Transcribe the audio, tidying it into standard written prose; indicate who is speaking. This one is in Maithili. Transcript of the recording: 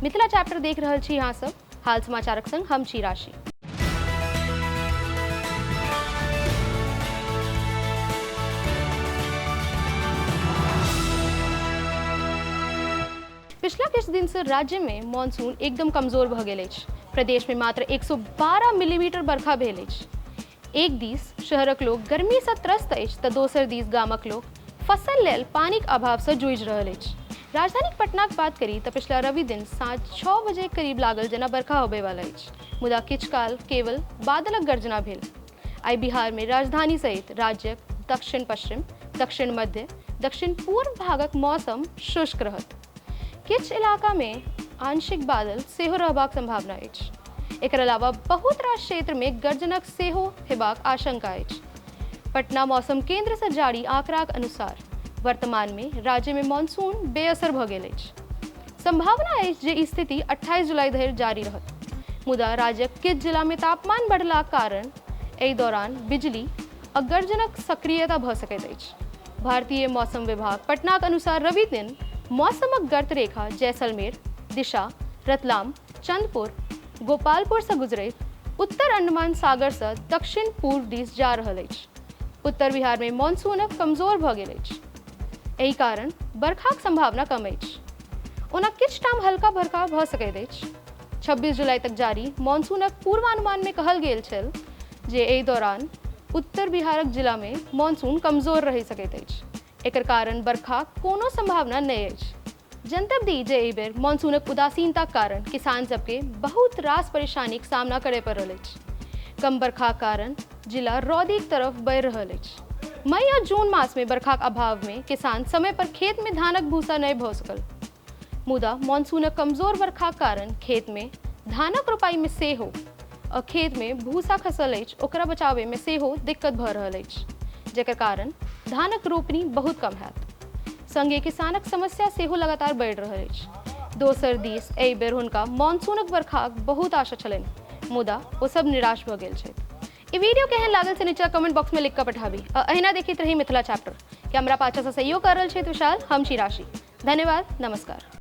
Speaker 1: मिथिला चैप्टर देख रहल छी अहाँ सब। हाल समाचारक संग हम छी राशि। पिछला किछु दिनसँ राज्यमे मानसून एकदम कमजोर भऽ गेल अछि। प्रदेशमे मात्र 112 मिलीमीटर बरखा भेल अछि। एक दिस शहरक लोक गर्मीसँ त्रस्त अछि तऽ दोसर दिस गामक लोक फसल लेल पानिक अभावसँ जूझि रहल अछि। राजधानी पटनाक बात करी तऽ पिछला रवि दिन साँझ 6 बजे करीब लागल जेना बरखा होबयवला अछि, मुदा किछु काल केवल बादलक गर्जना भेल। आइ बिहारमे राजधानी सहित राज्यक दक्षिण पश्चिम, दक्षिण मध्य, दक्षिण पूर्व भागक मौसम शुष्क रहत। किछु इलाकामे आंशिक बादल सेहो रहबाक संभावना अछि। एकर अलावा बहुत रास क्षेत्रमे गर्जनक सेहो हेबाक आशंका अछि। पटना मौसम केंद्रसँ जारी आंकड़ाक अनुसार वर्तमानमे राज्यमे मानसून बेअसर भऽ गेल अछि। संभावना अछि जे ई स्थिति 28 जुलाई धरि जारी रहत। मुदा राज्यक किछु जिलामे तापमान बढ़लाक कारण एहि दौरान बिजली आ गर्जनक सक्रियता भऽ सकैत अछि। भारतीय मौसम विभाग पटनाक अनुसार रवि दिन मौसमक गर्त रेखा जैसलमेर, दिशा, रतलाम, चंदपुर, गोपालपुरसँ गुजरैत उत्तर अंडमान सागरसँ दक्षिण पूर्व दिस जा रहल अछि। उत्तर बिहारमे मानसूनक कमजोर भऽ गेल अछि। एहि कारण बरखाक संभावना कम अछि। ओना किछु ठाम हल्का बरखा भऽ सकैत अछि। 26 जुलाई तक जारी मानसूनक पूर्वानुमानमे कहल गेल छल जे एहि दौरान उत्तर बिहारक जिलामे मानसून कमजोर रहि सकैत अछि। एकर कारण बरखाक कोनो संभावना नहि अछि। जनतब दी जे एहि बेर मानसूनक उदासीनताक कारण किसान सबके बहुत रास परेशानीक सामना करय पड़ल अछि। कम बरखाक कारण जिला रौदीक तरफ बढ़ि रहल अछि। मई आ जून मासमे बरखाक अभावमे किसान समय पर खेतमे धानक भूसा नहि भऽ सकल। मुदा मानसूनक कमजोर बरखाक कारण खेतमे धानक रोपाइमे सेहो आ खेतमे भूसा खसल अछि ओकरा बचाबयमे सेहो दिक्कत भऽ रहल अछि, जकर कारण धानक रोपनी बहुत कम हैत। संगे किसानक समस्या सेहो लगातार बढ़ि रहल अछि। दोसर दिस एहि बेर हुनका मानसूनक बरखाक बहुत आशा छलनि, मुदा ओ सब निराश भऽ गेल छथि। ई वीडियो केहन लागल से नीचा कमेंट बॉक्स में लिख कऽ पठाबी आ अहिना देखैत रही मिथिला चैप्टर। कैमरा पाछासँ सहयोग कऽ रहल छथि विशाल, हम छी राशि। धन्यवाद, नमस्कार।